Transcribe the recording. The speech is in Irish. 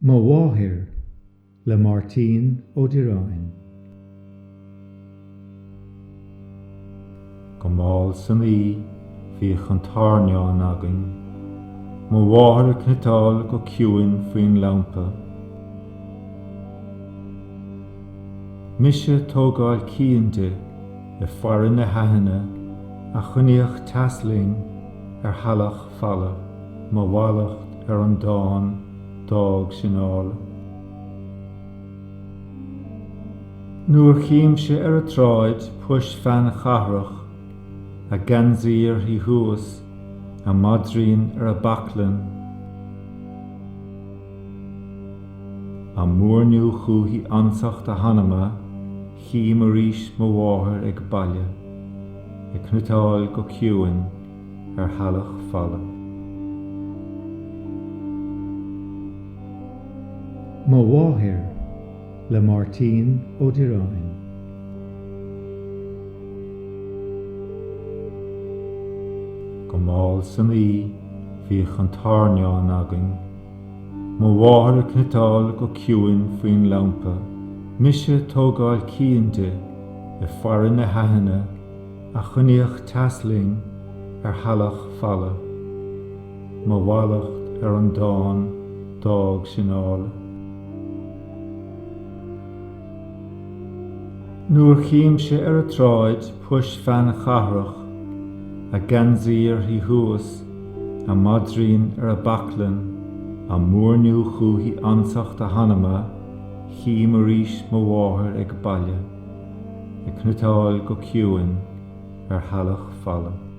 Mo Mháthair le Máirtín Ó Direáin. Go mall san oíche bhíodh an t-airneán againn, mo mháthair ag cniotáil go ciúin faoin lampa. Mise ag tógáil cinn di ag faire na haithne a choinníodh teas linn ar theallach folamh, mo mhallacht ar an dán d'fhág sinn áladh. Nuair chímse ar an tsráid puis bhean chathrach, a geansaí uirthi thuas, a maidrín ar a baclainn, á muirniú chúithi ansacht a hanama, chím arís mo mháthair ag baile, ag cniotáil go ciúin ar theallach folamh. Mo Mháthair le Máirtín Ó Direáin. Go mall san oíche bhíodh an t-airneán againn, mo mháthair ag cniotáil go ciúin faoin lampa, mise ag tógáil cinn di, ag faire na haithne a choinníodh teas linn ar theallach folamh, mo mhallacht ar an dán d'fhág sinn áladh. Nuair chímse ar an tsráid puis bhean chathrach, a geansaí uirthi thuas, a maidrín ar a baclainn, á muirniú chúithi ansacht a hanama, chím arís mo mháthair ag baile, ag cniotáil go ciúin ar theallach folamh.